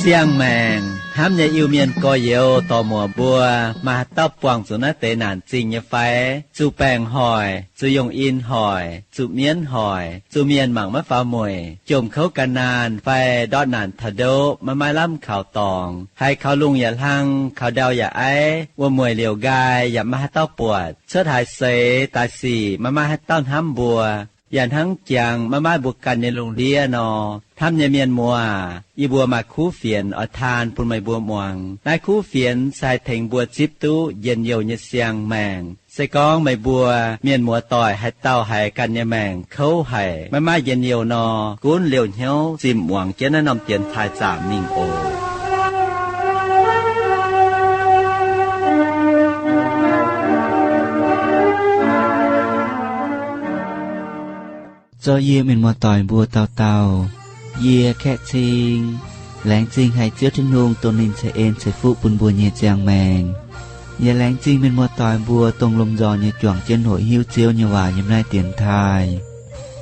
Ziangh maengc hnamv nyei Iu-Mienh gorx-youz dorc-muoc mbuo, maaih haaix dauh buangh zuqc naaiv deix naanc zingh nyei fai? Zuqc baengc hoic, zuqc yongh in hoic, zuqc mienv hoic, zuqc mienh mangc maiv faaux mueic, jomc kouv gan naanh fai ndortv naanc taux ndoqv maiv maaih lamh kaux dorngx, haiz kaux lungh yaac hlang, kaux ndau yaac aiv, wuom-mueic liouc nqaai yaac maiv maaih haaix dauh buatc, cuotv haaix seix daaih sic maiv maaih haaix dauh hnamv mbuo, yaac hnangv jangx maiv maaih mbuo ganh nyei lungh ndiev nor. Hnamv nyei mienh muoz, yie mbuo maaih kuv fienx oix taan bun meih mbuo muangx. Naaiv kuv fienx se haih tengx mbuo zipv duqv njien-youh nyei ziangh maengc. Se gorngv meih mbuo mienh muoz-doic haaix dauh haiz ganh nyei maengc kouv haic, maiv maaih njien-youh nor, gunv liouh hnyouv zimh muangx jienv naaiv norm dienx taaih zaamc mingh oc. Zorqv yie mienh muoz-doic mbuo dauh dauh, yie Kaeqv Cing, laengz zingh haic Ziouv Tin-Hungh dongh ninh ceix en ceix fuqv bun mbuo nyei ziangh maengc. Yaac laengz zingh mienh muoz-doic mbuo dongh lomh nzoih nyei juangc jienv hoqc hiuv Ziouv nyei waac yiem naaiv dienx taaih.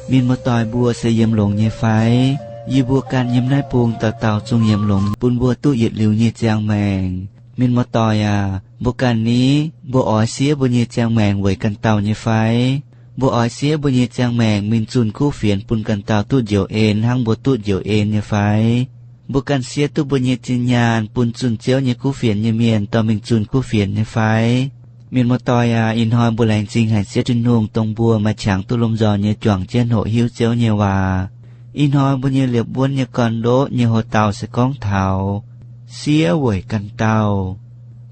Mienh muoz-doic mbuo se yiem longx nyei fai? Yie mbuo ganh yiem naaiv bung dauh dauh zungv yiem longx bun mbuo duqv yietc liuz nyei ziangh maengc. Mienh muoz-doic aac, mbuo ganh ni, mbuo oix siev mbuo nyei ziangh maengc weic ganh dauh nyei fai? Mbuo oix siev mbuo nyei ziangh maengc mingh zunh kuv fienx bun ganh dauh duqv njoux en hnangv mbuo duqv njoux en nyei fai? Mbuo ganh siev duqv mbuo nyei zinh nyaanh bun zunh Ziouv nyei kuv fienx nyei mienh dorh mingh zunh kuv fienx nyei fai? Mienh muoz-doic aac, ih hnoi mbuo laengz zingh haic Ziouv Tin-Hungh dongh mbuo maaih qangx duqv lomh nzoih nyei juangc jienv hoqc hiuv Ziouv nyei waac. Ih hnoi mbuo nyei liepc wuonv nyei gorn-ndoqv nyei houx-dauh se gorngv taux siev weic ganh dauh.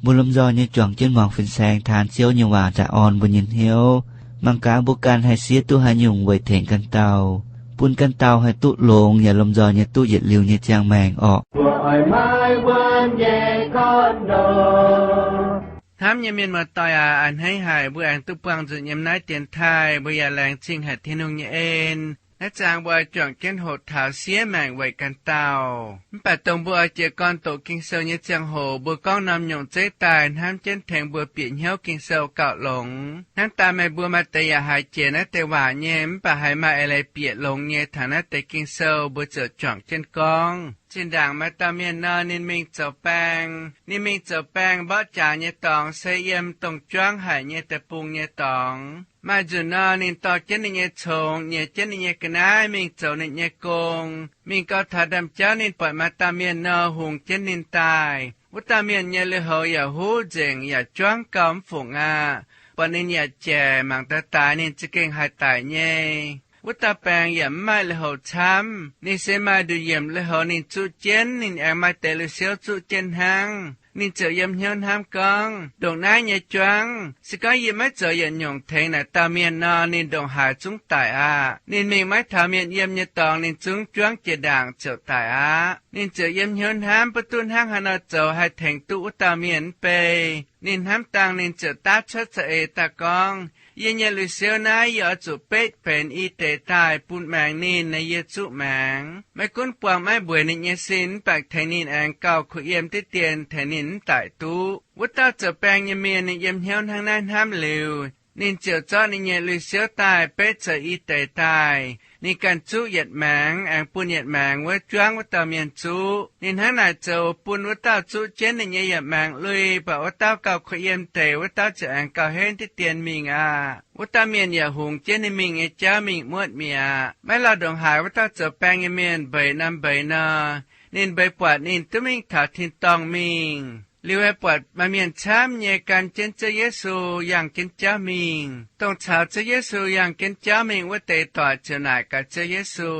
Mbuo lomh nzoih nyei juangc jienv muangx fin-saeng taan Ziouv nyei waac daaih orn mbuo nyei hnyouv. Mangc gaax mbuo ganh haih siev duqv haaix nyungc weic tengx ganh dauh, bun ganh dauh haih duqv longx yaac lomh nzoih nyei duqv yietc liuz nyei ziangh maengc orqc. Hnamv nyei mienh muoz-doic aac, a'hneiv haic mbuo aengx duqv buangh nzunc yiem naaiv dienx taaih. Mbuo yaac laengz zingh haic Tin-Hungh nyei en. Naaiv zaang mbuo oix juangc jienv hoqc taux siev maengc weic ganh dauh. Mv baac dongh mbuo oix jiez gorn doqc Ging-Sou nyei ziangh hoc, mbuo gorngv norm nyungc zeiv daaih hnamv jienv tengx mbuo bieqc hnyouv Ging-Sou gauh longx. Hnangv daaih meih mbuo maaih deix yaac haiz jiex naaiv deix waac nyei, mv baac haiz maaih eix leiz bieqc longx nyei taux naaiv deix Ging-Sou, mbuo ziouc juangc jienv gorngv. Zinh ndaangc maaih dauh mienh nor, ninh mingh zoux baeng. Ninh mingh zoux baeng mborqv jaax nyei dorngx se yiem dongh juangv haic nyei deic-bung nyei dorngx. Maaih nzunc nor, ninh dorh jienv ninh nyei congx, nyiex jienv ninh nyei ga'naaiv mingh zoux ninh nyei gong. Mingh gau taux ndaamv-jauv ninh buatc maaih dauh mienh nor hungx jienv ninh daaih. Wuov dauh mienh nyei lui-houx yaac huv nzengc yaac juangv gau mv fungc aqv. Buatc ninh yaac jaic, mangc daaih daaix ninh za'gengh haih daic nyei. Wuov dauh baeng yaac mv maaih lui-houx camv. Ninh se maaih nduqc yiemc lui-houx ninh zuqv jienv, ninh aengx maaih deix lui-siouv zuqv jienv hnangv. Ninh ziouc yiem hnyouv hnamv gorngv, ndongc naaiv nyei juangv, se gorngv yie maiv zoux yietc nyungc tengx naaic dauh mienh nor, ninh ndongc haaix zungv daic aqv. Ninh mingh maiv taux mienh yiem nyei dorngx, ninh zungv juangv jiex ndaangc ziouc daic aqv. Ninh ziouc yiem hnyouv hnamv, mv duqv hnangv haaix nor zoux haih tengx duqv wuov dauh mienh mv bei. Ninh hnamv dangh ninh ziouc daav cuotv za'eix daaih gorngv, yie nyei lui-siouv naaiv yie oix zuqc betv benx i deix daaih bun maengx ninh, naaiv yie zuqv maengx. Maiv gunv buangh maiv mbueiz ninh nyei sin, mv baac tengx ninh aengx gauh kuh yiem diqv dien, tengx ninh mv daic duqv. Wuov dauh zoux baeng nyei mienh ninh yiem hnyouv hnangv naaiv hnamv liuz, ninh ziouc zorqv ninh nyei lui-siouv daaih betv zoux i deix daaih. Ninh ganh zuqv yietc maengx aengx bun yietc maengx wuov juangv wuov dauh mienh zuqv. Ninh hnangv naaic zoux bun wuov dauh zuqv jienv ninh nyei yietc maengx lui, mv baac wuov dauh gauh kuh yiem deix, wuov dauh ziouc aengx gauh henv diqv dien mingh aqv. Wuov dauh mienh yaac hungx jienv ninh mingh nyei jauv mingh muotv mi'aqv. Maiv lauh ndongc haaix wuov dauh zoux baeng nyei mienh mbeix norm mbeix nor, ninh mbeix buatc ninh duqv mingh taux tin-dorngh mingh. Liuz aengx buatc maaih mienh camv nyei gan jienv Ziouv Yesu yangh jienv jauv mingh. Dongh caux Ziouv Yesu yangh jienv jauv mingh wuov deix doic ziouc naaic gaax Ziouv Yesu,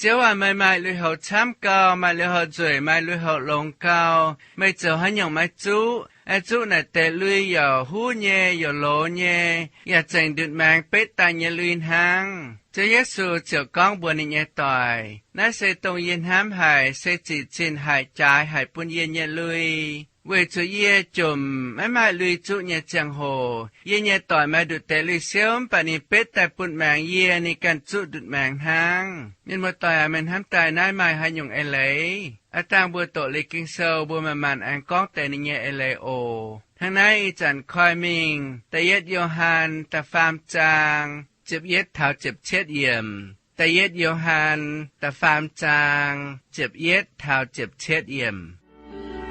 Ziouv aac, meih maaih lui-houx camv gau, maaih lui-houx nzueic, maaih lui-houx longx gau. Meih zoux haaix nyungc maiv zuqv? Aengx zuqv naaic deix lui yaac huv nyei, yaac loz nyei, yaac zengc ndutc maengx betv daaih nyei lui hnangv. Ziouv Yesu ziouc gorngv mbuox ninh nyei doic, Naaiv se dongh yie hnamv haic, se zic zinh haic, jaaix haic bun yie nyei lui. Weic zuqc yie jomc maiv maaih lui zuqv nyei ziangh hoc, yie nyei doic maaih nduqc deix lui-siouv, mv baac ninh betv daaih bun maengx yie, ninh ganh zuqv ndutc maengx hnangv. Mienh muoz-doic aac, meih hnamv daaih naaiv maaih haaix nyungc eix leiz? Aav dangh mbuo doqc liuz Ging-Sou, mbuo manc-manc aengx gorngv deix ninh nyei eix leiz oc. Hnangv naaiv ih zanc koi mingh da'yietv Yo^han da'faam zaang ziepc yietv taux ziepc cietv yiemc. Da'yietv Yo^han da'faam zaang ziepc yietv taux ziepc cietv yiemc.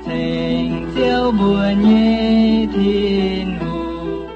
Ceng Ziouv mbuo nyei Tin-Hungh.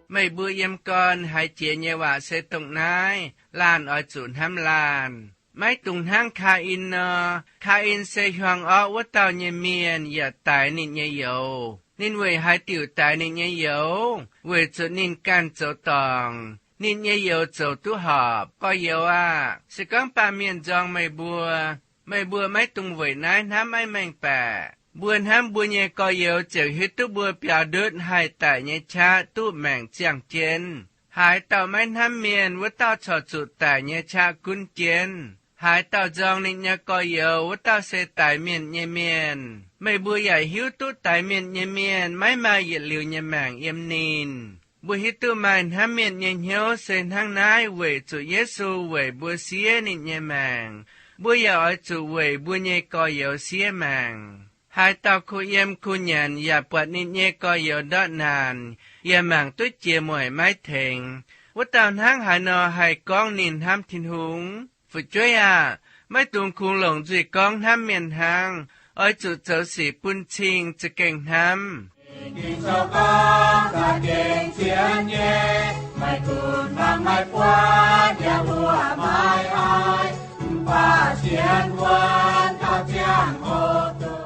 Meih mbuo yiem gorn haiz jiex nyei waac se dongh naaiv, laanh oix zuqc hnamv laanh. Maiv dungx hnangv Kaa^in nor. Kaa^in se hiuang orqv wuov dauh nyei mienh yaac daix ninh nyei youz. Ninh weic haaix diuc daix ninh nyei youz? Weic zuqc ninh ganh zoux dorngc, ninh nyei youz zoux duqv horpc. Gorx-youz aah! Se gorngv baamh mienh nzorng meih mbuo, meih mbuo maiv dungx weic naaiv hnamv maiv mengh baeqc. Mbuo hnamv mbuo nyei gorx-youz ziouc hiuv duqv mbuo biaux ndutv haih daic nyei qaqv duqv maengc ziangh jienv. Haaix dauh maiv hnamv mienh, wuov dauh corc zuqc daic nyei qaqv gunv jienv. Haaix dauh nzorng ninh nyei gorx-youz, wuov dauh se daix mienh nyei mienh. Meih mbuo yaac hiuv duqv daix mienh nyei mienh maiv maaih yietc liuz nyei maengc yiem ninh. Mbuo hiuv duqv maaih hnamv mienh nyei hnyouv se hnangv naaiv weic zuqc Yesu weic mbuo siev ninh nyei maengc. Mbuo yaac oix zuqc weic mbuo nyei gorx-youz siev maengc. Haaix dauh kuh yiem kuh nyanc yaac buatc ninh nyei gorx-youz ndortv naanc, yaac mangc duqv jiex mueic maiv tengx, wuov dauh hnangv haaix nor haih gorngv ninh hnamv Tin-Hungh? Fu'jueiv aah! Maiv dungx kungx longc nzuih gorngv hnamv mienh hnangv. Oix zuqc zoux sic bun cing za'gengh hnamv. Ging-Sou gorngv, Za'gengh sienx nyei, maiv gunv mangc maiv buatc, yaac mbuoqc maiv haih, mv baac sienx wuonv gauh ziangh hoc doqc.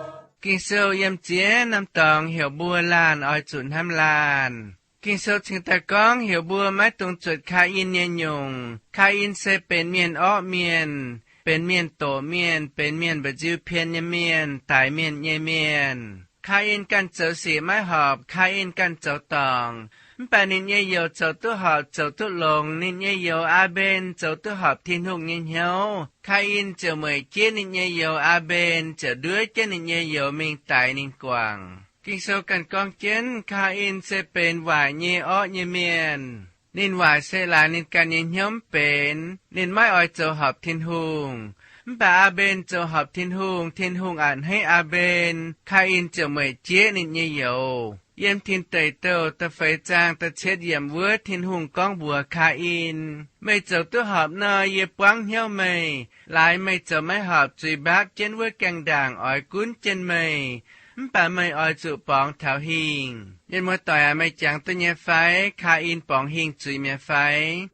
Ging-Sou yiem ziex norm dorngx heuc mbuo laanh oix zuqc hnamv laanh. Ging-Sou cingx daaih gorngv heuc mbuo maiv dungx zuotc Kaa^in nyei nyungc. Kaa^in se benx mienh orqv mienh, benx mienh doqc mienh, benx mienh mba'nziu pien nyei mienh, daix mienh nyei mienh. Kaa^in ganh zoux sic maiv horpc, Kaa^in ganh zoux dorngc. Mv baac ninh nyei youz zoux duqv horpc, zoux duqv longx. Ninh nyei youz, Aa^mben, zoux duqv horpc Tin-Hungh nyei hnyouv. Kaa^in ziouc mueic jieqv ninh nyei youz, Aa^mben, ziouc nduov jienv ninh nyei youz mingh daix ninh guangc. Ging-Sou ganh gorngv jienv, Kaa^in se benx waaic nyei orqv nyei mienh. Ninh waaic se laaix ninh ganh nyei hnyouv mv benx. Ninh maiv oix zoux horpc Tin-Hungh. Mv baac Aa^mben zoux horpc Tin-Hungh. Tin-Hungh a'hneiv Aa^mben, Kaa^in ziouc mueic jieqv ninh nyei youz. Yiem Tin Deic Douh da'feix zaang da'cietv yiemc wuov, Tin-Hungh gorngv mbuox Kaa^in, Meih zoux duqv horpc nor, yie buangv hnyouv meih. Laaix meih zoux maiv horpc, zuiz mbaapv jienv wuov gaengh ndaangc oix gunv jienv meih. Mv baac meih oix zuqc borngz taux hingh. Mienh muoz-doic aac, meih jangx duqv nyei fai? Kaa^in borngz hingh zuiz mi'aqv fai?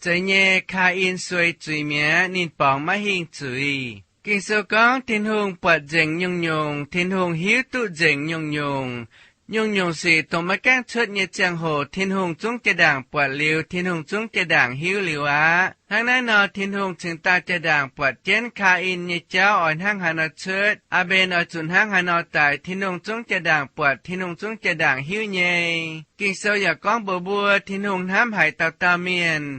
Zeiz nyei, Kaa^in sueih zuiz mi'aqv. Ninh borngz maiv hingh zuiz. Ging-Sou gorngv Tin-Hungh buatc nzengc nyungc-nyungc. Tin-Hungh hiuv duqv nzengc nyungc-nyungc. Nyungc-nyungc sic dongh maiv gaengh cuotv nyei ziangh hoc Tin-Hungh zungv jaa-ndaangc buatc liuz, Tin-Hungh zungv jaa-ndaangc hiuv liuz aqv. Hnangv naaiv nor, Tin-Hungh cingx daaih jaa-ndaangc buatc jienv Kaa^in nyei jauv oix hnangv haaix nor cuotv, Aa^mben oix zuqc hnangv haaix nor daic, Tin-Hungh zungv jaa-ndaangc buatc, Tin-Hungh zungv jaa-ndaangc hiuv nyei. Ging-Sou yaac gorngv mbuox mbuo, Tin-Hungh hnamv haic dauh dauh mienh.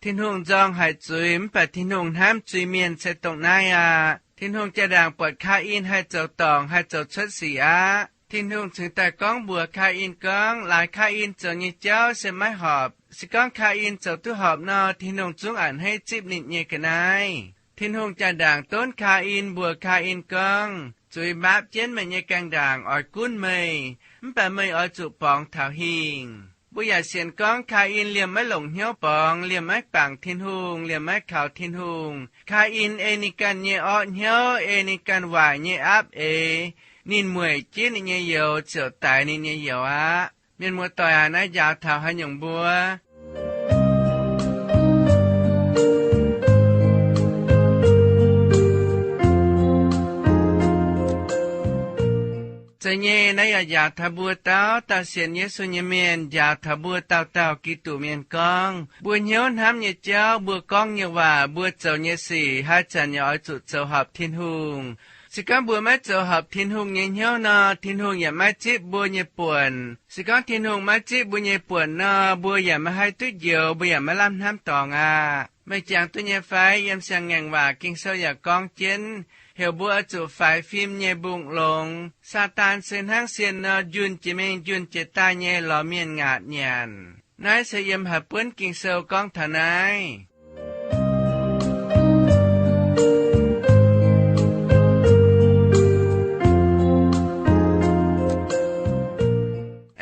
Tin-Hungh nzorng haic zuiz, mv baac Tin-Hungh hnamv zuiz-mienh se dongh naaiv aqv. Tin-Hungh jaa-ndaangc buatc Kaa^in haih zoux dorngc, haih zoux cuotv sic aqv. Tin-Hungh cingx daaih gorngv mbuox Kaa^in gorngv, laaix Kaa^in zoux nyei jauv se maiv horpc. Se gorngv Kaa^in zoux duqv horpc nor, Tin-Hungh zungv a'hneiv zipv ninh nyei ga'naaiv. Tin-Hungh jaa-ndaangc donv Kaa^in, mbuox Kaa^in gorngv, Zuiz mbaapv jienv meih nyei gaengh ndaangc oix gunv meih, mv baac meih oix zuqc borngz taux hingh. Mbuo yaac sienx gorngv Kaa^in liemh maiv longc hnyouv borngz, liemh maiv bangc Tin-Hungh, liemh maiv kaux Tin-Hungh. Kaa^in ei ninh ganh nyei orqv hnyouv, ei ninh ganh waaic nyei aapv eix, ninh mueic jieqv ninh nyei youz ziouc daix ninh nyei youz aqv. Mienh muoz-doic aac, naaiv njaaux taux haaix nyungc mbuo? Zeiz nyei, naaiv yaac njaaux taux mbuo dauh dauh sienx Yesu nyei mienh, njaaux taux mbuo dauh dauh Giduc mienh gorngv, mbuo hnyouv hnamv nyei jauv, mbuo gorngv nyei waac, mbuo zoux nyei sic, haaix zanc yaac oix zuqc zoux horpc Tin-Hungh. Se gorngv mbuo maiv zoux horpc Tin-Hungh nyei hnyouv nor, Tin-Hungh yaac maiv zipv mbuo nyei buonc. Se gorngv Tin-Hungh maiv zipv mbuo nyei buonc nor, mbuo yaac maiv haih duqv njoux, mbuo yaac maiv lamh hnamv dorngx aqv. Meih jangx duqv nyei fai? Yiem siang ngaengc waac Ging-Sou yaac gorngv jienv, heuc mbuo oix zuqc faix fim nyei mbungh longx. Saadaan se hnangv sienh nor, njunh jiex mingh njunh jiex daaih nyei lorz mienh ngaatc nyanc. Naaiv se yiem haaix buonv Ging-Sou gorngv taux naaiv?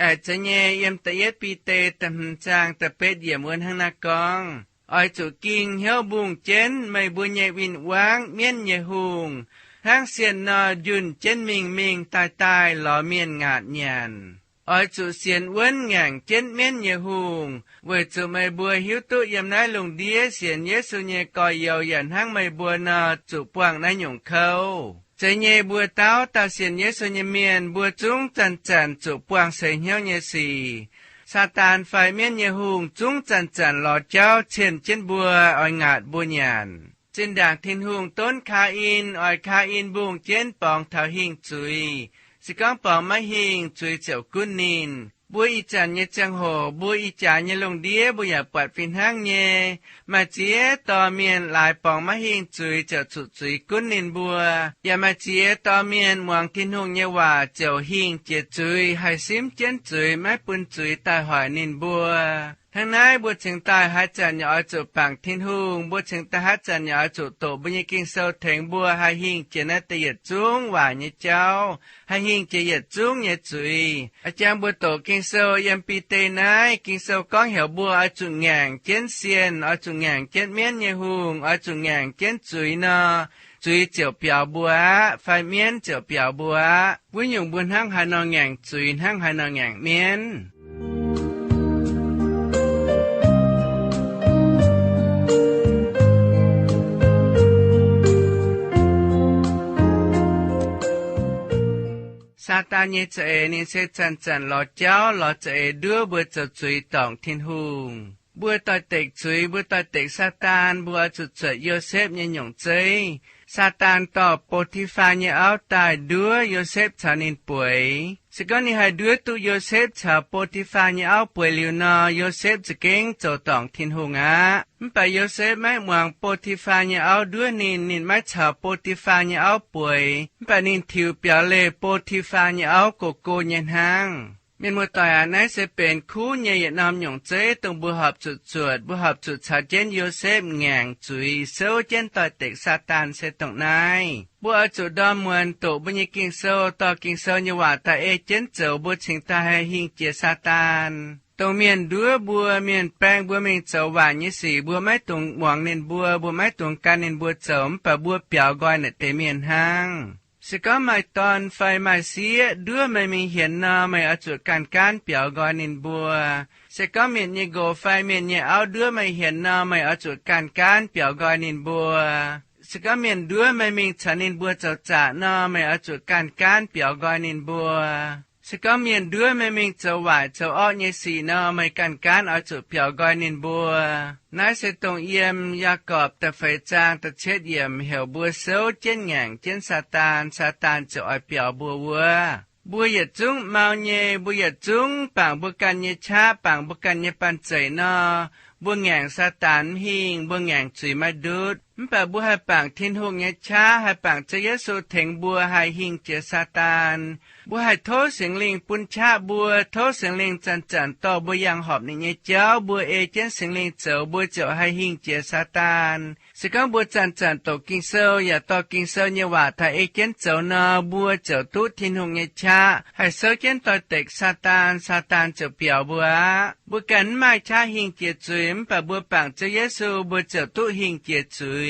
Haiz za'nyei yiem da'yietv Bide da'hmz zaang da'betv yiemc wuov hnangv naaiv gorngv, Oix zuqc ging hnyouv mbungh jienv meih mbuo nyei win-wangv, mienv nyei hungh, hnangv sienh nor njunh jienv mingh mingh daaih daaih lorz mienh ngaatc nyanc. Oix zuqc sienx wuonv ngaengc jienv mienv nyei hungh, weic zuqc meih mbuo hiuv duqv yiem naaiv lungh ndiev sienx Yesu nyei gorx-youz yaac hnangv meih mbuo nor zuqc buangh naaiv nyungc kouv. Zeiz nyei mbuo dauh dauh sienx Yesu nyei mienh, mbuo zungv zanc-zanc zuqc buangh seix hnyouv nyei sic. Saadaan fai mienv nyei hungh zungv zanc-zanc lorz jauv cien jienv mbuo, oix ngaatc mbuo nyanc. Zinh ndaangc Tin-Hungh donv Kaa^in, oix Kaa^in mbungh jienv borngz taux hingh zuiz. Se gorngv borngz maiv hingh, zuiz ziouc gunv ninh. Mbuo ih zanc nyei ziangh hoc, mbuo ih jaax nyei lungh ndiev, mbuo yaac buatc fih hnangv nyei. Maaih ziex dorh mienh laaix borngz maiv hingh zuiz ziouc zuqc zuiz gunv ninh mbuo. Yaac maaih ziex dorh mienh muangx Tin-Hungh nyei waac ziouc hingh jiex zuiz, haih simv jienv zuiz, maiv bun zuiz daaih hoic ninh mbuo. Hnangv naaiv mbuo cingx daaih haaix zanc yaac oix zuqc bangc Tin-Hungh. Mbuo cingx daaih haaix zanc yaac oix zuqc doqc mbuo nyei Ging-Sou tengx mbuo haih hingh jiex naaiv deix yietc zungv waaic nyei jauv, haih hingh jiex yietc zungv nyei zuiz. A'jang mbuo doqc Ging-Sou yiem Bide naaiv, Ging-Sou gorngv heuc mbuo oix zuqc ngaengc jienv sienh, oix zuqc ngaengc jienv mienv nyei hungh, oix zuqc ngaengc jienv zuiz nor, zuiz ziouc biaux mbuo aqv, fai mienv ziouc biaux mbuo aqv. Wuov nyungc mbuo hnangv haaix nor ngaengc zuiz, hnangv haaix nor ngaengc mienv. Saadaan nyei za'eix ninh se zanc-zanc lorz jauv, lorz za'eix nduov mbuo zoux zuiz dorngc Tin-Hungh. Mbuo doix-dekc zuiz, mbuo doix-dekc Saadaan, mbuo oix zuqc cuotv Yosepv nyei nyungc zeiv. Saadaan dorh Bo^ti^faa nyei auv daaih nduov Yosepv caux ninh bueix. Se gorngv ninh haih nduov duqv Yosepv caux Bo^ti^faa nyei auv bueix liuz nor, Yosepv za'gengh zoux dorngc Tin-Hungh aqv. Mv baac Yosepv maiv muangx Bo^ti^faa nyei auv nduov ninh, ninh maiv caux Bo^ti^faa nyei auv bueix. Mv baac ninh tiux biaux leih Bo^ti^faa nyei auv gox go nyei hnangv. Mienh muoz-doic aac, naaiv se benx kuv nyei yietc norm nyungc zeiv dongh mbuo horpc zuqc zuotc. Mbuo horpc zuqc caux jienv Yosepv ngaengc zuiz, souv jienv doix-dekc Saadaan se dongh naaiv. Mbuo oix zuqc ndorm muonz doqc mbuo nyei Ging-Sou, dorh Ging-Sou nyei waac daaih ei jienv zoux, mbuo cingx daaih haih hingh jiex Saadaan. Dongh mienh nduov mbuo, mienh baeng mbuo mingh zoux waaic nyei sic, mbuo maiv dungx muangx ninh mbuo, mbuo maiv dungx gan ninh mbuo zoux, mv baac mbuo biaux nqoi naaic deix mienh hnangv. Se gorngv maaih dorn fai maaih sieqv nduov meih mingh hienx nor, meih oix zuqc ganh gaanv biaux nqoi ninh mbuo. Se gorngv mienh nyei nqox fai mienh nyei auv nduov meih hienx nor, meih oix zuqc ganh gaanv biaux nqoi ninh mbuo. Se gorngv mienh nduov meih mingh caux ninh mbuo zoux zaqc nor, meih oix zuqc ganh gaanv biaux nqoi ninh mbuo. Se gorngv mienh nduov meih mingh zoux waaic zoux orqv nyei sic nor, meih ganh gaanv oix zuqc biaux nqoi ninh mbuo. Naaiv se dongh yiem Yaagorpc da'feix zaang da'cietv yiemc heuc mbuo souv jienv ngaengc jienv Saadaan, Saadaan ziouc oix biaux mbuo wuov. Mbuo yietc zungv mau nyei, mbuo yietc zungv bangc mbuo ganh nyei qaqv, bangc mbuo ganh nyei banh zeic nor, mbuo ngaengc Saadaan mv hingh, mbuo ngaengc zuiz maiv ndutv. Mv baac mbuo haih bangc Tin-Hungh nyei qaqv, haih bangc Ziouv Yesu tengx mbuo haih hingh jiex Saadaan. Mbuo haih tov Singx Lingh bun qaqv mbuo, tov Singx Lingh zanc-zanc dorh mbuo yangh horpc ninh nyei jauv. Mbuo ei jienv Singx Lingh zoux, mbuo ziouc haih hingh jiex Saadaan. Se gorngv mbuo zanc-zanc doqc Ging-Sou yaac dorh Ging-Sou nyei waac daaih ei jienv zoux nor, mbuo ziouc duqv Tin-Hungh nyei qaqv, haih souv jienv doix-dekc Saadaan, Saadaan ziouc biaux mbuo aqv. Mbuo ganh mv maaih qaqv hingh jiex zuiz, mv baac mbuo bangc Ziouv Yesu, mbuo ziouc duqv hingh jiex zuiz.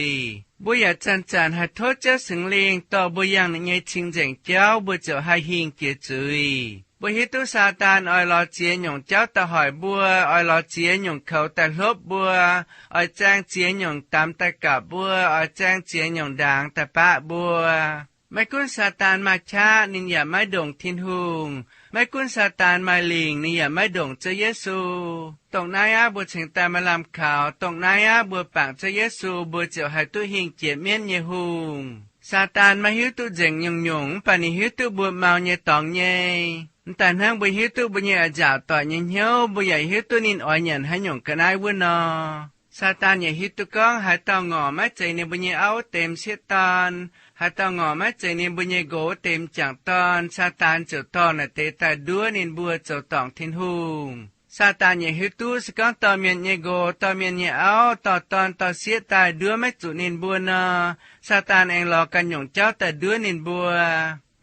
Mbuo yaac zanc-zanc haih tov Ziouv Singx Lingh dorh mbuo yangh ninh nyei cing-nzengc jauv, mbuo ziouc haih hingh jiex zuiz. Mbuo hiuv duqv Saadaan oix lorz ziex nyungc jauv daaih hoic mbuo, oix lorz ziex nyungc koux daaih hlopv mbuo, oix zaeng ziex nyungc damx daaih gapc mbuo, oix zaeng ziex nyungc ndaangx daaih baqv mbuo. Maiv gunv Saadaan maaih qaqv, ninh yaac maiv ndongc Tin-Hungh. Maiv gunv Saadaan maaih lingc, ninh yaac maiv ndongc Ziouv Yesu. Dongh naaiv aqv, mbuo cingx daaih maaih lamh kaux. Dongh naaiv aqv, mbuo bangc Ziouv Yesu, mbuo ziouc haih duqv hingh jiex mienv nyei hungh. Saadaan maiv hiuv duqv nzengc nyungc-nyungc, mv baac ninh hiuv duqv mbuo mau nyei dorngx nyei. M'daaih hnangv mbuo hiuv duqv mbuo nyei a'nziaauc doic nyei hnyouv, mbuo yaac hiuv duqv ninh oix nyanc haaix nyungc ga'naaiv wuov nor. Saadaan yaac hiuv duqv gorngv haaix dauh ngorc maiv zeiz ninh mbuo nyei auv deix m'sieqv dorn, haaix dauh ngorc maiv zeiz ninh mbuo nyei nqox deix m'jangc dorn, Saadaan ziouc dorh naaic deix daaih nduov ninh mbuo zoux dorngc Tin-Hungh. Saadaan yaac hiuv duqv se gorngv dorh mienh nyei nqox, dorh mienh nyei auv, dorh dorn dorh sieqv daaih nduov maiv zuqc ninh mbuo nor, Saadaan aengx lorz ganh nyungc jauv daaih nduov ninh mbuo.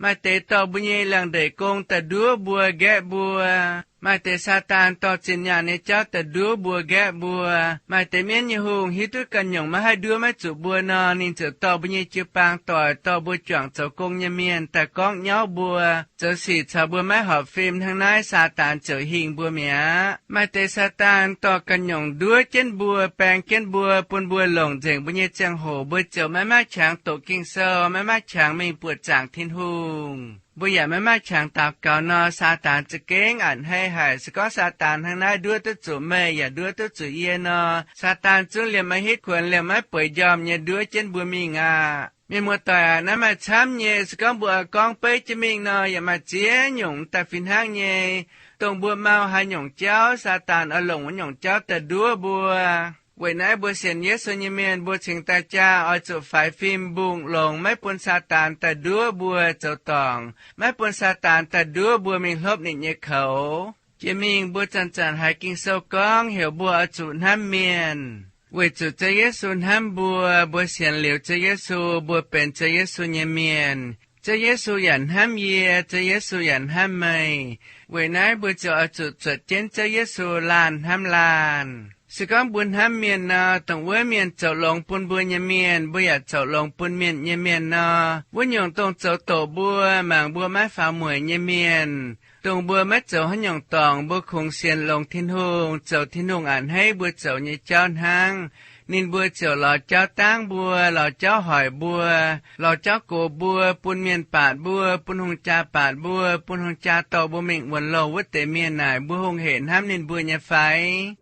Maaih deix dorh mbuo nyei liangx-ndeic gong daaih nduov mbuo, nqaeqv mbuo. Maaih deix Saadaan dorh zinh nyaanh nyei jauv daaih nduov mbuo, nqaeqv mbuo. Maaih deix mienv nyei hungh hiuv duqv ganh nyungc maiv haih nduov maiv zuqc mbuo nor, ninh ziouc dorh mbuo nyei jiu-baang doic, dorh mbuo juangc zoux gong nyei mienh daaih gorngv nyauv mbuo, zoux sic caux mbuo maiv horpc fim. Hnangv naaiv Saadaan ziouc hingh mbuo mi'aqv. Maaih deix Saadaan dorh ganh nyungc nduov jienv mbuo, baeng jienv mbuo, bun mbuo longc nzengc mbuo nyei ziangh hoc, mbuo ziouc maiv maaih qangx doqc Ging-Sou, maiv maaih qangx mingh buoqc zaangc Tin-Hungh. Mbuo yaac maiv maaih qangx daux gaux nor, Saadaan za'gengh a'hneiv haic. Se gorngv Saadaan hnangv naaiv nduov duqv zuqc meih yaac nduov duqv zuqc yie nor, Saadaan zungv liemh maiv hitv kuonx, liemh maiv bueix njormh nyei nduov jienv mbuo mingh aqv. Mienh muoz-doic aac, naaiv maaih camv nyei. Se gorngv mbuo oix gorngv beiv jienv mingh nor, yaac maaih ziex nyungc daaih fih hnangv nyei, dongh mbuo mau haaix nyungc jauv, Saadaan oix longc wuov nyungc jauv daaih nduov mbuo. Weic naaiv mbuo sienx Yesu nyei mienh, mbuo cingx daaih jaa oix zuqc faix fim mbungh longx, maiv bun Saadaan daaih nduov mbuo zoux dorngc, maiv bun Saadaan daaih nduov mbuo mingh hlopv ninh nyei koux. Jiex mingh mbuo zanc-zanc haiz Ging-Sou gorngv heuc mbuo oix zuqc hnamv mienh, weic zuqc Ziouv Yesu hnamv mbuo. Mbuo sienx liuz Ziouv Yesu, mbuo benx Ziouv Yesu nyei mienh. Ziouv Yesu yaac hnamv yie, Ziouv Yesu yaac hnamv meih. Weic naaiv mbuo ziouc oix zuqc zuotc jienv Ziouv Yesu laanh hnamv laanh. Se gorngv mbuo hnamv mienh nor, dongh wuov mienh zoux longx bun mbuo nyei mienh, mbuo yaac zoux longx bun mienh nyei mienh nor, wuov nyungc dongh zoux doqc mbuo, mangc mbuo maiv faaux mueic nyei mienh, dongh mbuo maiv zoux haaix nyungc dorngc, mbuo kungx sienx longx Tin-Hungh, zoux Tin-Hungh a'hneiv mbuo zoux nyei jauv hnangv, ninh mbuo ziouc lorz jauv dangv mbuo, lorz jauv hoic mbuo, lorz jauv gox mbuo, bun mienh baatc mbuo, bun hungh jaa baatc mbuo, bun hungh jaa dorh mbuo mingh wuonx loh wuov deix mienh naaic, mbuo hungh hec hnamv ninh mbuo nyei fai?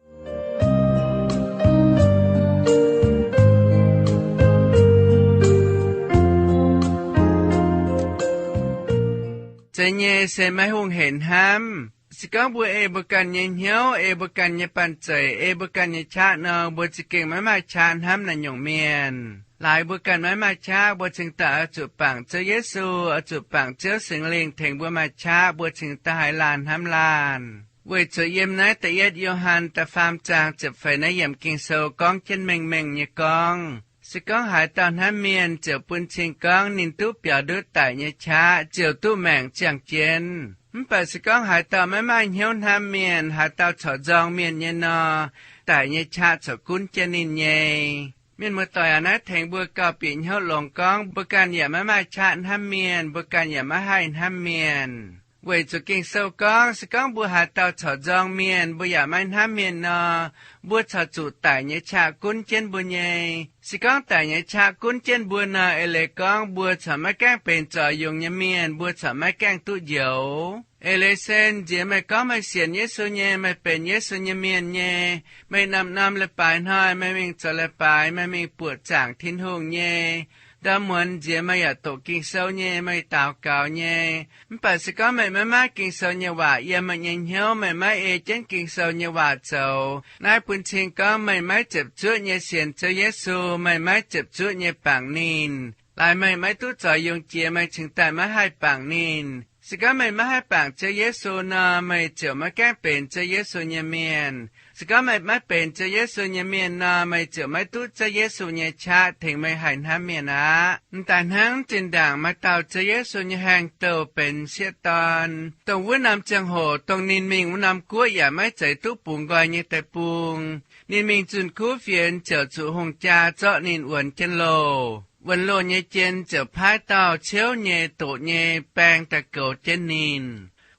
Zeiz nyei, se maiv hungh hec hnamv. Se gorngv mbuo ei mbuo ganh nyei hnyouv, ei mbuo ganh nyei banh zeic, ei mbuo ganh nyei qaqv nor, mbuo za'gengh maiv maaih qaqv hnamv naaiv nyungc mienh. Laaix mbuo ganh maiv maaih qaqv, mbuo cingx daaih oix zuqc bangc Ziouv Yesu, oix zuqc bangc Ziouv Singx Lingh tengx mbuo maaih qaqv, mbuo cingx daaih haih laanh hnamv laanh. Weic zuqc yiem naaiv da'yietv Yo^han da'faam zaang ziepc feix naaiv yiemc Ging-Sou gorngv jienv mengh mengh nyei gorngv, se gorngv haaix dauh hnamv mienh ziouc bun cing gorngv ninh duqv biaux ndutv daic nyei qaqv, ziouc duqv maengc ziangh jienv. Mv baac se gorngv haaix dauh maiv maaih hnyouv hnamv mienh, haaix dauh corc nzorng mienh nyei nor, daic nyei qaqv corc gunv jienv ninh nyei. Mienh muoz-doic aac, naaiv tengx mbuo gauh bieqc hnyouv longx gorngv mbuo ganh yaac maiv maaih qaqv hnamv mienh, mbuo ganh yaac maiv haih hnamv mienh. Weic zuqc Ging-Sou gorngv, se gorngv mbuo haaix dauh corc nzorng mienh, mbuo yaac maiv hnamv mienh nor, mbuo corc zuqc daic nyei qaqv gunv jienv mbuo nyei. Se gorngv daic nyei qaqv gunv jienv mbuo nor, eix leiz gorngv mbuo corc maiv gaengh benx zoux yungz nyei mienh, mbuo corc maiv gaengh duqv njoux. Eix leiz se nziex meih gorngv meih sienx Yesu nyei, meih benx Yesu nyei mienh nyei, meih norm-norm leiz-baaix hnoi meih mingh zoux leiz-baaix, meih mingh buoqc zaangc Tin-Hungh nyei. Ndorm muonz nziex meih yaac doqc Ging-Sou nyei, meih daux gaux nyei. Mv baac se gorngv meih maiv maaih Ging-Sou nyei waac yiem meih nyei hnyouv, meih maiv ei jienv Ging-Sou nyei waac zoux, naaiv bun cing gorngv meih maiv ziepc zuoqv nyei sienx Ziouv Yesu, meih maiv ziepc zuoqv nyei bangc ninh. Laaix meih maiv duqv zoux yungz jiex, meih cingx daaih maiv haih bangc ninh. Se gorngv meih maiv haih bangc Ziouv Yesu nor, meih ziouc maiv gaengh benx Ziouv Yesu nyei mienh. Se gorngv meih maiv benx Ziouv Yesu nyei mienh nor, meih ziouc maiv duqv Ziouv Yesu nyei qaqv tengx meih haih hnamv mienh aqv. M'daaih hnangv zinh ndaangc maaih dauh Ziouv Yesu nyei haengh douh benx m'sieqv dorn, dongh wuov norm ziangh hoc dongh ninh mingh wuov norm guoqv yaac maiv zeiz duqv bungx nqoi nyei deic-bung. Ninh mingh zunh kuv fienx ziouc zuqc hungh jaa zorqv ninh wuonx jienv loh. Wuonx loh nyei jien ziouc paaiv dauh ciouv nyei doqc nyei baeng daaih goux jienv ninh.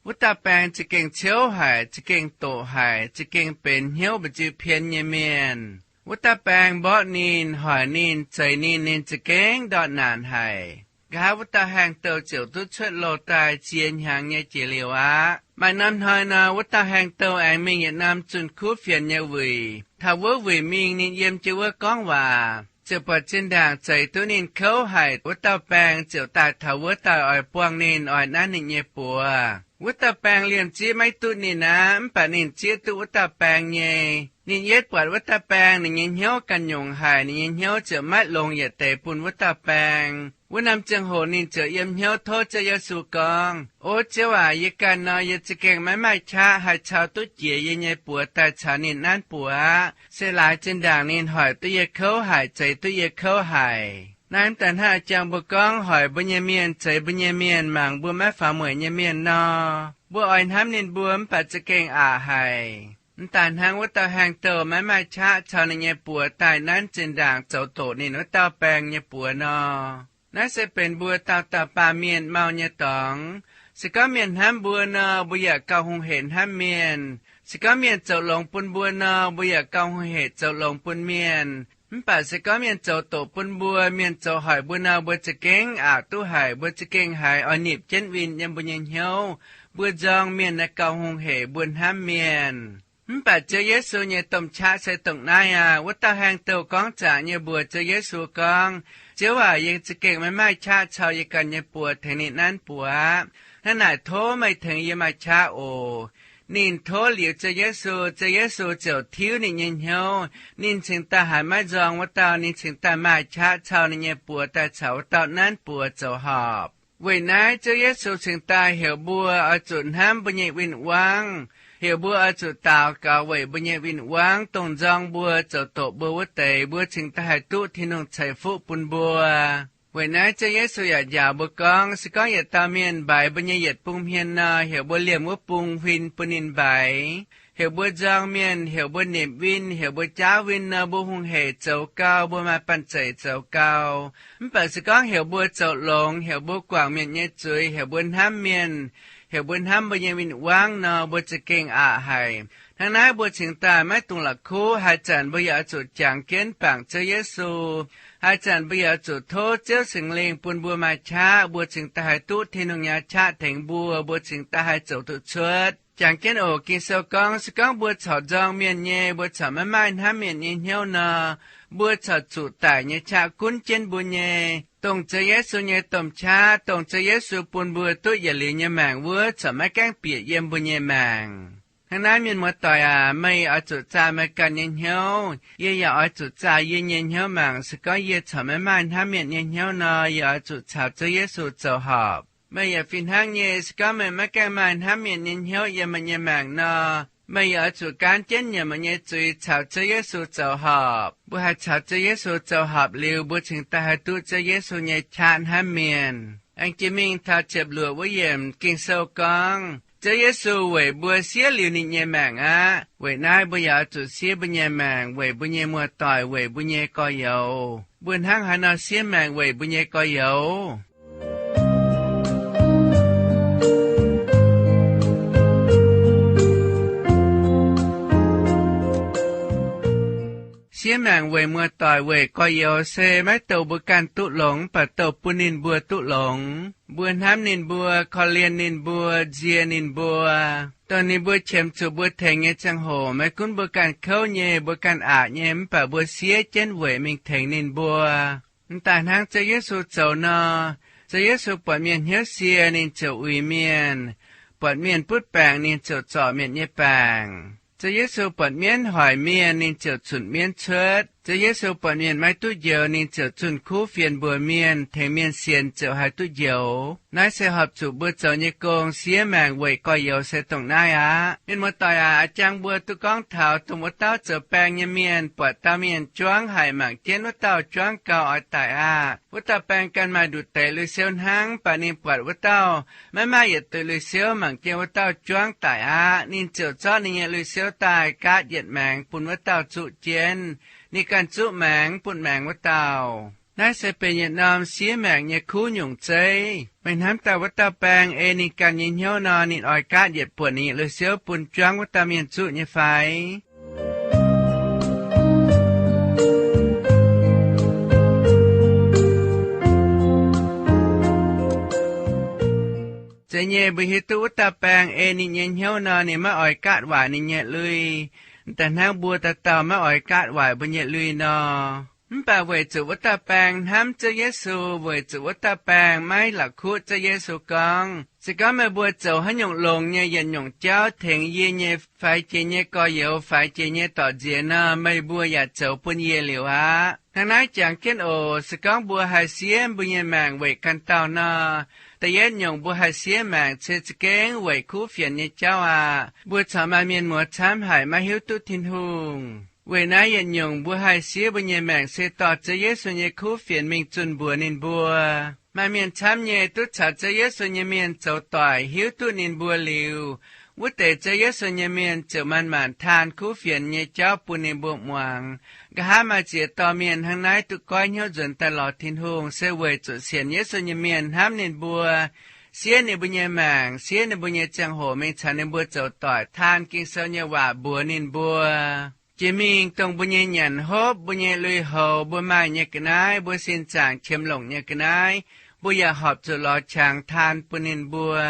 Wuov dauh baeng za'gengh ciouv haic, za'gengh doqc haic, za'gengh benx hnyouv mba'nziu pien nyei mienh. Wuov dauh baeng mborqv ninh, hoic ninh, zeix ninh, ninh za'gengh ndortv naanc haic. Nqa'haav wuov dauh haengh douh ziouc duqv cuotv loh daaih ziex hnyangx nyei jiex liuz aqv. Maaih norm hnoi nor, wuov dauh haengh douh aengx mingh yietc norm zunh kuv fienx nyei wuic. Taux wuov wuic mingh, ninh yiem jienv wuov gorngv waac, ziouc buatc zinh ndaangc zeix duqv ninh kouv haic. Wuov dauh baeng ziouc daaih taux wuov dauh oix buangh ninh, oix nanv ninh nyei buoz. Wuov dauh baeng liemh zieqv maiv duqv ninh aqv, mv baac ninh zieqv duqv wuov dauh baeng nyei. Ninh yietv buatc wuov dauh baeng ninh nyei hnyouv ganh nyungc haic, ninh nyei hnyouv ziouc maiv longx yietc deix bun wuov dauh baeng. Wuov norm ziangh hoc ninh ziouc yiem hnyouv tov Ziouv Yesu gorngv, O Ziouv aac, yie ganh nor, yie za'gengh maiv maaih qaqv haih cau duqv jiex yie nyei buoz daaih caux ninh nanv buoz aqv. Se laaix zinh ndaangc ninh hoic duqv yie kouv haic, zeix duqv yie kouv haic. Naaiv mv daaih hnangv jang mbuo gorngv hoic mbuo nyei mienh, zeix mbuo nyei mienh, mangc mbuo maiv faaux mueic nyei mienh nor, mbuo oix hnamv ninh mbuo mv baac za'gengh aqc haic. Mv daaih hnangv wuov dauh haengh douh maiv maaih qaqv cau ninh nyei buoz daaih nanv zinh ndaangc zoux doqc ninh wuov dauh baeng nyei buoz nor. Naaiv se benx mbuo dauh dauh baamh mienh mau nyei dorngx. Se gorngv mienh hnamv mbuo nor, mbuo yaac gauh hungh heic hnamv mienh. Se gorngv mienh zoux longx bun mbuo nor, mbuo yaac gauh hungh heic zoux longx bun mienh. Mv baac se gorngv mienh zoux doqc bun mbuo, mienh zoux hoic mbuo nor, mbuo za'gengh aqc duqv haic, mbuo za'gengh haiz oix nipc jienv win yiem mbuo nyei hnyouv. Mbuo nzorng mienh naaiv gauh hungh heic mbuo hnamv mienh. Mv baac Ziouv Yesu nyei domh qaqv se dongh naaiv aqv. Wuov dauh haengh douh gorngv zaqc nyei mbuox Ziouv Yesu gorngv, Ziouv aac, yie za'gengh maiv maaih qaqv cau yie ganh nyei buoz tengx ninh nanv buoz aqv. Hnangv naaic tov meih tengx yie maaih qaqv oc. Ninh tov liuz Ziouv Yesu, Ziouv Yesu ziouc tiuv ninh nyei hnyouv. Ninh cingx daaih haiz maiv nzorng wuov dauh, ninh cingx daaih maaih qaqv cau ninh nyei buoz daaih caux wuov dauh nanv buoz zoux horpc. Weic naaiv Ziouv Yesu cingx daaih heuc mbuo oix zuqc hnamv mbuo nyei win-wangv, heuc mbuo oix zuqc daux gaux weic mbuo nyei win-wangv, dongh nzorng mbuo, zoux doqc mbuo wuov deix, mbuo cingx daaih haih duqv Tin-Hungh ceix fuqv bun mbuo. Weic naaiv Ziouv Yesu yaac njaaux mbuo gorngv, se gorngv yietc dauh mienh mbaix mbuo nyei yietc bung hmien nor, heuc mbuo liemh wuov bung huin bun ninh mbaix. Heuc mbuo nzorng mienh, heuc mbuo nipc win, heuc mbuo jaauv win nor, mbuo hungh heic zoux gau, mbuo maaih banh zeic zoux gau. Mv baac se gorngv heuc mbuo zoux longx, heuc mbuo guangc mienh nyei zuiz, heuc mbuo hnamv mienh, heuc mbuo hnamv mbuo nyei win-wangv nor, mbuo za'gengh aqc haic. Hnangv naaiv mbuo cingx daaih maiv dungx la'kuqv. Haaix zanc mbuo yaac oix zuqc jangx jienv bangc Ziouv Yesu. Haaix zanc mbuo yaac oix zuqc tov Ziouv Singx Lingh bun mbuo maaih qaqv, mbuo cingx daaih haih duqv Tin-Hungh nyei qaqv tengx mbuo, mbuo cingx daaih haih zoux duqv cuotv. Jangx jienv oc. Ging-Sou gorngv, se gorngv mbuo corc nzorng mienh nyei, mbuo corc maiv maaih hnamv mienh nyei hnyouv nor, mbuo corc zuqc daic nyei qaqv gunv jienv mbuo nyei. Dongh Ziouv Yesu nyei domh qaqv, dongh Ziouv Yesu bun mbuo duqv yietc liuz nyei maengc wuov, corc maiv gaengh bieqc yiem mbuo nyei maengc. Hnangv naaiv, mienh muoz-doic aac, meih oix zuqc zaah meih ganh nyei hnyouv. Yie yaac oix zuqc zaah yie nyei hnyouv mangc. Se gorngv yie corc maiv maaih hnamv mienh nyei hnyouv nor, yie oix zuqc caux Ziouv Yesu zoux horpc. Meih yaac fih hnangv nyei, se gorngv meih maiv gaengh maaih hnamv mienh nyei hnyouv yiem meih nyei maengc nor, meih yaac oix zuqc gaanv jienv nyiemc meih nyei zuiz caux Ziouv Yesu zoux horpc. Mbuo haih caux Ziouv Yesu zoux horpc liuz, mbuo cingx daaih haih duqv Ziouv Yesu nyei qaqv hnamv mienh. Aengx jiex mingh taux ziepc luoqc wuov yiemc, Ging-Sou gorngv, Ziouv Yesu weic mbuo siev liuz ninh nyei maengc aqv. Weic naaiv mbuo yaac oix zuqc siev mbuo nyei maengc weic mbuo nyei muoz-doic, weic mbuo nyei gorx-youz. Mbuo hnangv haaix nor siev maengc weic mbuo nyei gorx-youz? Siev maengc weic muoz-doic, weic gorx-youz se maiv douh mbuo ganh duqv longx, mv baac douh bun ninh mbuo duqv longx. Mbuo hnamv ninh mbuo, korv-lienh ninh mbuo, nzie ninh mbuo, dongh ninh mbuo qiemx zuqc mbuo tengx nyei ziangh hoc, maiv gunv mbuo ganh kouv nyei, mbuo ganh aqc nyei, mv baac mbuo siev jienv weic mingh tengx ninh mbuo. Mv daaih hnangv Ziouv Yesu zoux nor, Ziouv Yesu buatc mienh hnyouv sie, ninh ziouc uix mienh. Buatc mienh butv baengc, ninh ziouc zorc mienh nyei baengc. Ziouv Yesu buatc mienv hoic mienh, ninh ziouc zunc mienv cuotv. Ziouv Yesu buatc mienh maiv duqv njoux, ninh ziouc zunh kuv fienx mbuox mienh, tengx mienh sienx ziouc haih duqv njoux. Naaiv se horpc zuqc mbuo zoux nyei gong. Siev maengc weic gorx-youz se dongh naaiv aqv. Mienh muoz-doic aac, jangx mbuo duqv gorngv taux dongh wuov dauh zoux baeng nyei mienh buatc dauh mienh juangv haic, mangc jienv wuov dauh juangv gau oix daic aqv. Wuov dauh baeng ganh maaih nduqc deix lui-siouv hnangv, mv baac ninh buatc wuov dauh maiv maaih yietc deix lui-siouv, mangc jienv wuov dauh juangv daic aqv. Ninh ziouc zorqv ninh nyei lui-siouv daaih gaatv yietc maengx bun wuov dauh zuqv jienv. Ninh ganh zuqv maengx, bun maengx wuov dauh. Naaiv se benx yietc norm siev maengc nyei kuv nyungc zeiv. Meih hnamv daaih wuov dauh baeng ei ninh ganh nyei hnyouv nor, ninh oix gaatv yietc buonc ninh nyei lui-siouv bun juangv wuov dauh mienh zuqv nyei fai? Zeiz nyei, mbuo hiuv duqv wuov dauh baeng ei ninh nyei hnyouv nor, ninh maiv oix gaatv waaic ninh nyei lui. Daaih hnangv mbuo dauh dauh maiv oix gaatv waaic mbuo nyei lui nor. Mv baac weic zuqc wuov dauh baeng hnamv Ziouv Yesu, weic zuqc wuov dauh baeng maiv la'kuqv Ziouv Yesu gorngv, se gorngv meih mbuo zoux haaix nyungc longx nyei yietc nyungc jauv tengx yie nyei faix jiex nyei gorx-youz, faix jiex nyei dorc nziex nor, meih mbuo yaac zoux bun yie liuz aqv. Hnangv naaiv jangx jienv oc. Se gorngv mbuo haih siev mbuo nyei maengc weic ganh dauh nor, da'yietv nyungc mbuo haih siev maengc se za'gengh weic kuv fienx nyei jauv aqv. Mbuo corc maaih mienh muoz camv haic maiv hiuv duqv Tin-Hungh. Weic naaiv yietc nyungc mbuo haih siev mbuo nyei maengc se dorh Ziouv Yesu nyei kuv fienx mingh zunh mbuox ninh mbuo. Maaih mienh camv nyei duqv caux Ziouv Yesu nyei mienh zoux doic, hiuv duqv ninh mbuo liuz, wuov deix Ziouv Yesu nyei mienh ziouc manc-manc taan kuv fienx nyei jauv bun ninh mbuo muangx. Nqa'haav maaih ziex dorh mienh hnangv naaiv duqv goiv hnyouv nzuonx daaih lorz Tin-Hungh se weic zuqc sienx Yesu nyei mienh hnamv ninh mbuo, siev ninh mbuo nyei maengc, siev ninh mbuo nyei ziangh hoc mingh caux ninh mbuo zoux doic, taan Ging-Sou nyei waac mbuox ninh mbuo. Jiex mingh dongh mbuo nyei nyanc hopv, mbuo nyei lui-houx, mbuo maaih nyei ga'naaiv, mbuo sin zaangc qiemx longc nyei ga'naaiv, mbuo yaac horpc zuqc lorz qangx taan bun ninh mbuo,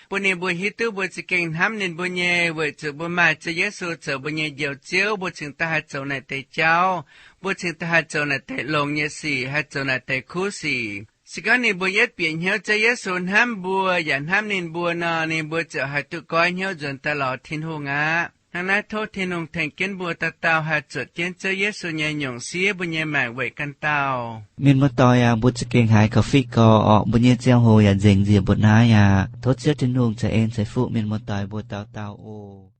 bun ninh mbuo hiuv duqv mbuo za'gengh hnamv ninh mbuo nyei, weic zuqc mbuo maaih Ziouv Yesu zoux mbuo nyei Njoux Ziouv, mbuo cingx daaih haih zoux naaic deix jauv, mbuo cingx daaih haih zoux naaic deix longx nyei sic, haih zoux naaic deix kuv sic. Se gorngv ninh mbuo yietv bieqc hnyouv Ziouv Yesu hnamv mbuo yaac hnamv ninh mbuo nor, ninh mbuo ziouc haih duqv goiv hnyouv nzuonx daaih lorz Tin-Hungh aqv. Hnangv naaiv tov Tin-Hungh tengx jienv mbuo dauh dauh haih zuotc jienv Ziouv Yesu nyei nyungc siev mbuo nyei maengc weic ganh dauh. Mienh muoz-doic aac, mbuo za'gengh haiz gauh fih gorx orqc. Mbuo nyei ziangh hoc yaac nzengc nziex mbuo naaiv aqv. Tov Ziouv Tin-Hungh ceix en ceix fuqv mienh muoz-doic mbuo dauh dauh oc.